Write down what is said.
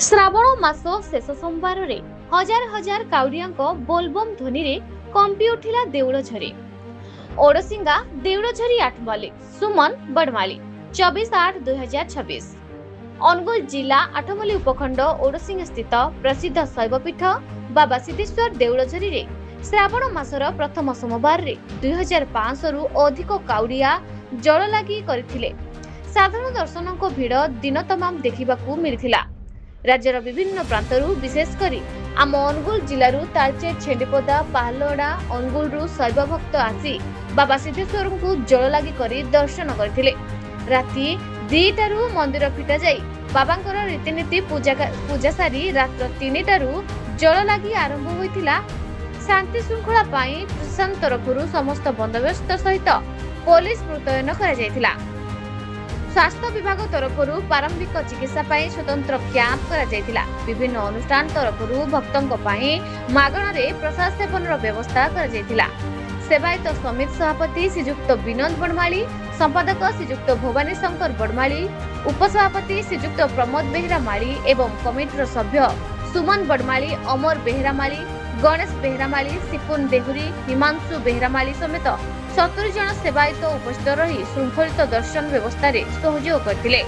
ଶ୍ରାବଣ ମାସ ଶେଷ ସୋମବାରରେ ହଜାର ହଜାର କାଉଡ଼ିଆଙ୍କ ବୋଲବମ୍ ଧ୍ୱନିରେ କମ୍ପି ଉଠିଲା ଦେଉଳଝରି। ଓଡସିଙ୍ଗା ଦେଉଳଝରି ଆଠମଲ୍ଲିକ, ସୁମନ ବଡମାଳି, 24/8/2026। ଅନୁଗୁଳ ଜିଲ୍ଲା ଆଠମଲ୍ଲିକ ଉପଖଣ୍ଡ ଓଡସିଙ୍ଗା ସ୍ଥିତ ପ୍ରସିଦ୍ଧ ଶୈବପୀଠ ବାବା ସିଦ୍ଧେଶ୍ୱର ଦେଉଳଝରିରେ ଶ୍ରାବଣ ମାସର ପ୍ରଥମ ସୋମବାରରେ 2500ରୁ ଅଧିକ କାଉଡ଼ିଆ ଜଳଲାଗି କରିଥିଲେ। ସାଧାରଣ ଦର୍ଶକଙ୍କ ଭିଡ଼ ଦିନ ତମାମ ଦେଖିବାକୁ ମିଳିଥିଲା। ରାଜ୍ୟର ବିଭିନ୍ନ ପ୍ରାନ୍ତରୁ, ବିଶେଷ କରି ଆମ ଅନୁଗୁଳ ଜିଲ୍ଲାରୁ ତାଳଚେର, ଛେଣ୍ଡିପଦା, ପାହାଲଡ଼ା, ଅନୁଗୁଳରୁ ଶୈବ ଭକ୍ତ ଆସି ବାବା ସିଦ୍ଧେଶ୍ୱରଙ୍କୁ ଜଳଲାଗି କରି ଦର୍ଶନ କରିଥିଲେ। ରାତି 2ଟାରୁ ମନ୍ଦିର ଫିଟାଯାଇ ବାବାଙ୍କର ରୀତିନୀତି ପୂଜା ସାରି ରାତ୍ର 3ଟାରୁ ଜଳଲାଗି ଆରମ୍ଭ ହୋଇଥିଲା। ଶାନ୍ତି ଶୃଙ୍ଖଳା ପାଇଁ ପ୍ରଶାସନ ତରଫରୁ ସମସ୍ତ ବନ୍ଦୋବସ୍ତ ସହିତ ପୋଲିସ ମୁତୟନ କରାଯାଇଥିଲା। ସ୍ୱାସ୍ଥ୍ୟ ବିଭାଗ ତରଫରୁ ପ୍ରାରମ୍ଭିକ ଚିକିତ୍ସା ପାଇଁ ସ୍ୱତନ୍ତ୍ର କ୍ୟାମ୍ପ କରାଯାଇଥିଲା। ବିଭିନ୍ନ ଅନୁଷ୍ଠାନ ତରଫରୁ ଭକ୍ତଙ୍କ ପାଇଁ ମାଗଣାରେ ପ୍ରସାଦ ସେବନର ବ୍ୟବସ୍ଥା କରାଯାଇଥିଲା। ସେବାୟତ ସମିତି ସଭାପତି ଶ୍ରୀଯୁକ୍ତ ବିନୋଦ ବଡମାଳି, ସମ୍ପାଦକ ଶ୍ରୀଯୁକ୍ତ ଭବାନୀ ଶଙ୍କର ବଡମାଳି, ଉପସଭାପତି ଶ୍ରୀଯୁକ୍ତ ପ୍ରମୋଦ ବେହେରା ମାଳି ଏବଂ କମିଟିର ସଭ୍ୟ ସୁମନ ବଡମାଳି, ଅମର ବେହେରା ମାଳି, ଗଣେଶ ବେହେରା ମାଳି, ସିପୁନ ଦେହୁରୀ, ହିମାଂଶୁ ବେହେରା ମାଳି ସମେତ 70 ଜଣ ସେବାୟତ ଉପସ୍ଥିତ ରହି ଶୃଙ୍ଖଳିତ ଦର୍ଶନ ବ୍ୟବସ୍ଥାରେ ସହଯୋଗ କରିଥିଲେ।